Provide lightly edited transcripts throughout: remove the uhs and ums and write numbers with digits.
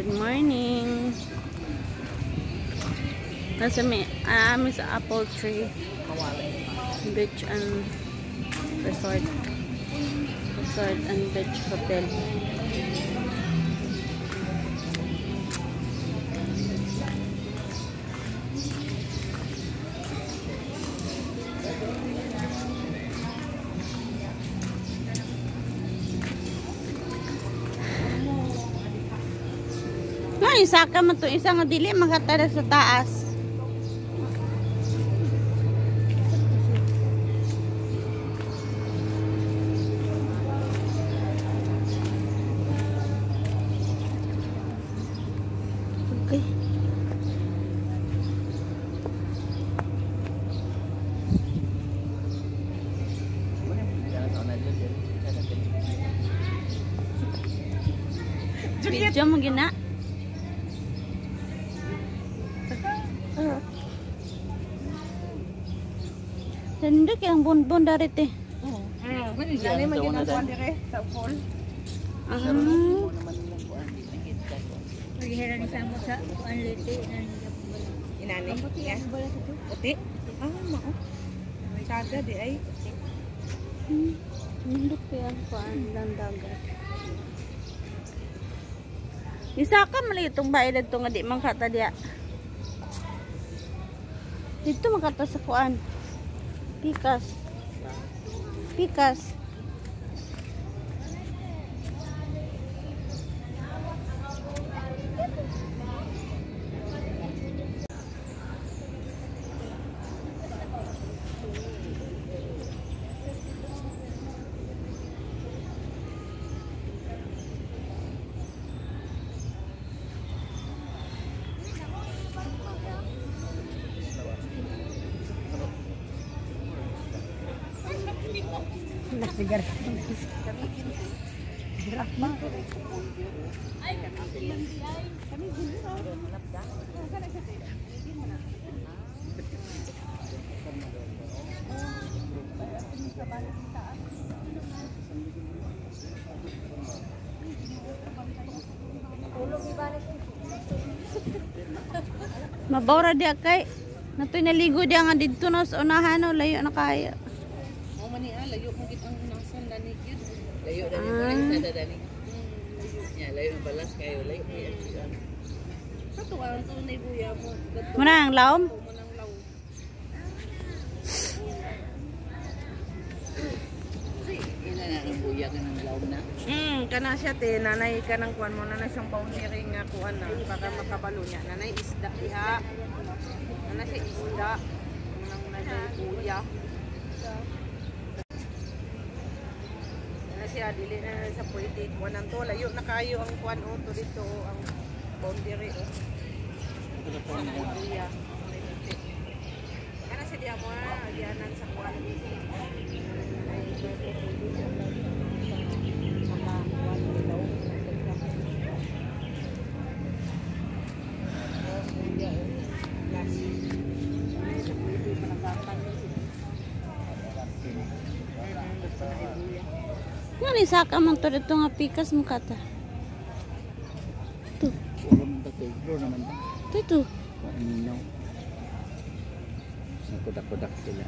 Good morning. Nasa may sa apple tree. Beach and resort. Resort and beach hotel. Isa ka man to, isa nga dili makatara sa taas. Okay. Video mo gina. Hindi kayang bonbon dari teh. Oo. Dali man yun ang kuwan dire sa ukol. Paghihiran ni Samo sa anliti. Inani? Puti? Mao. Saga di ay. Hindi kayang kuwan lang dagat. Isa ka mali itong bailad to nga di man kata diya. Dito makata sa kuwan. Pikas. Pikas. Sigar. Mabawra dia kay natoy naligo dia nga didto na sa unahan no layo na kaya. Mo man ni layo mo gid ang unasan dani gyud. Layo dani mo sa dani. Ya layo na balas kayo layo. Kato ang tunay buya mo. Muna ang laom. Ina na ang buya ka ng laom na. Kana siya te nanay ka ng kuan mo na siyang boundary nga kuan na para makabalo niya. Nanay isda diha. Nanay siya isda. Nang nanay buya. Nanay siya dili na sa pwede kuan to layo na kayo ang kuan o to dito ang boundary o. Nanay buya. Kana siya diha mo agianan sa kuan dito. Nga isa ka man to dito nga pikas mo kata. Ito. Ito. Kudak-kudak sila.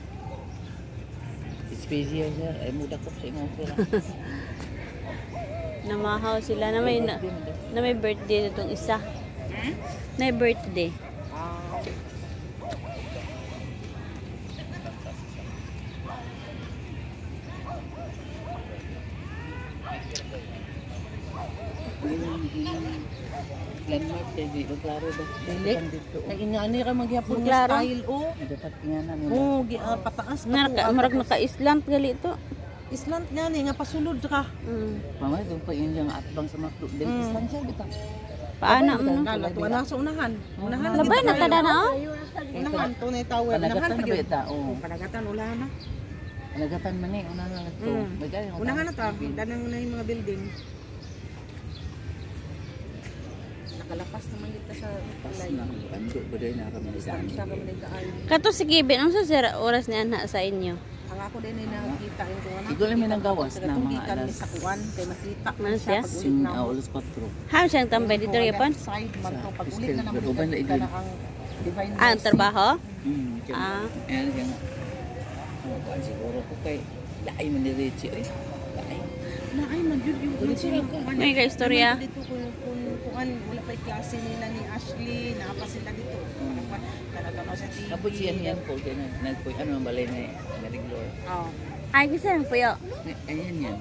Special siya. Ay mudakot sa inyo sila. Namahaw sila na may birthday itong isa. Na birthday. Landmark di klaro ba? Dili. Kay inaani ka magyapon Klaro. nga style o. Dapat nga namin. Oo, pataas ka. Marag naka-Island gali ito. Island nga ni nga pasulod ka. Mama, doon pa yun yung atbang sa makdo. Dahil distansya kita. Paano mo? Tuwa na sa unahan. Unahan Labay na tada na oh. Unahan to na tower. Unahan Panagatan pa na ba gyud. ita? Oo. Panagatan unahan na. Panagatan man eh. Unahan na ito. Unahan na ta. Danang na yung mga building. Nakalapas naman dito sa Pas na. Ando ba rin na kami sa kami nagdaan. Kato sige, bin ang sa oras niya na sa inyo. Ang ako din ay nakikita yung kuwan. Ikaw lang may nagawas na mga Gikan alas. ni sa kuwan kay makita man Ano siya siya? pag ulit Sing na mo. alas 4. How siyang tambay dito rin pan? Side man to pag ulit na Sa naman Ruben, kita laigid. na ang divine Ah, ang trabaho? Ah. Ayan siya nga. Kuan siguro ko kay laay man ni Richie ay. Laay. na ay man yun yung kuwan. May ka-istorya. Dito kung kuwan wala pa yung klase nila ni Ashley, naapa sila dito. Talaga sa TV. Kapag siya niyan po kay nagpoy ano ang balay na Mary Gloria. Oh. Ay, kasi ang puyo. Ayan yan.